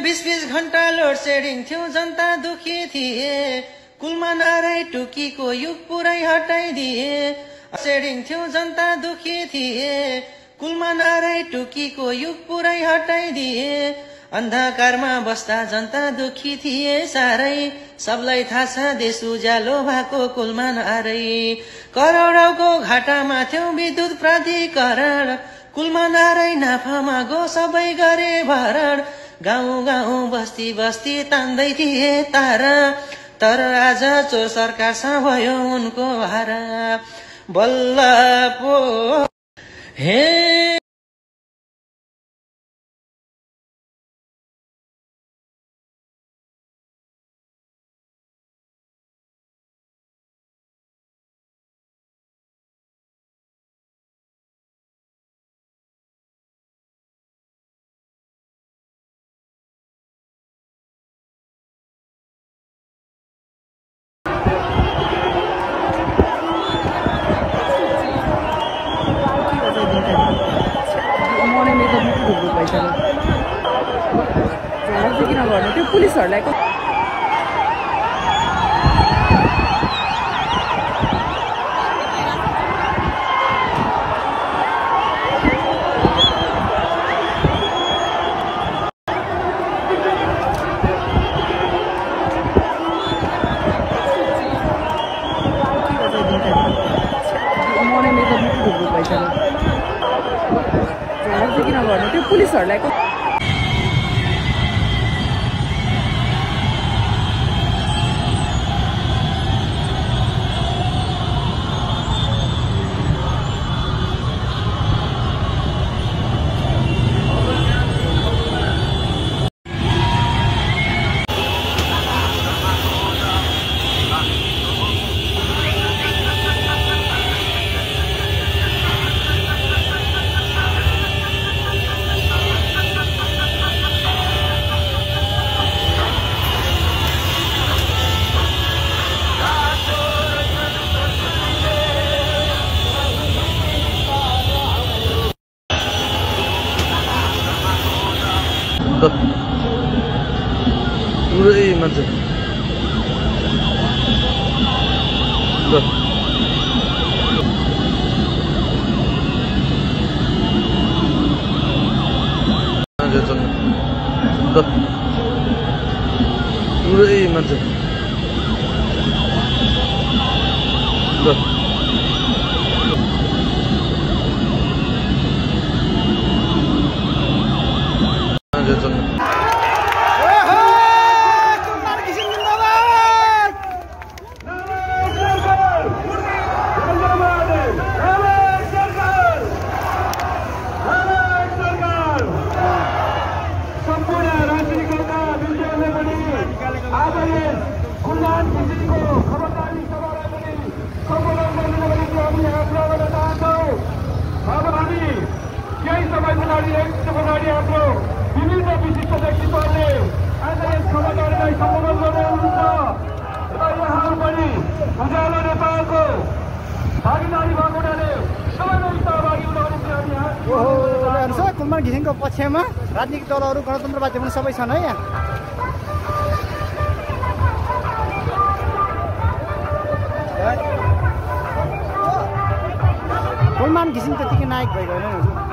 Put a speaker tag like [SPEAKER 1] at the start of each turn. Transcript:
[SPEAKER 1] 20 घण्टा load shedding थियो, जनता दुखी थिए। कुलमा नाराई टुकीको युग पुरै हटाइदिए। सेडिङ थियो, जनता दुखी थिए। कुलमा नाराई टुकीको युग पुरै हटाइदिए। अन्धकारमा बस्दा जनता दुखी थिए साह्रै। सबलाई थाहा छ देश उज्यालो भएको कुलमा नारै। करोडौँको घाटामा थियो विद्युत प्राधिकरण। कुलमा नाराई नाफामा गो सबै गरे भरण। गाउँ गाउँ बस्ती बस्ती तान्दै थिए तारा। तर आज चोर सरकारसँग भयो उनको भारा। बल्ल पो हे
[SPEAKER 2] किन गर्नु त्यो पुलिसहरूलाई किन गर्नु त्यो पुलिसहरूलाई
[SPEAKER 3] पुरै मान्छे पुरै मान्छे
[SPEAKER 4] विभिन्न विशिष्ट व्यक्तित्वहरूले आज यस क्षमतालाई सम्बोधन गर्दै हुनुहुन्छ र यहाँ पनि उज्यालो नेपालको भागीदारी भएको हुनाले सबैलाई सहभागी हुन
[SPEAKER 5] कुलमान घिसिङको पक्षमा राजनीतिक दलहरू गणतन्त्रवादी पनि सबै छन् है यहाँ। कुलमान घिसिङ त्यतिकै नायक भइगयो।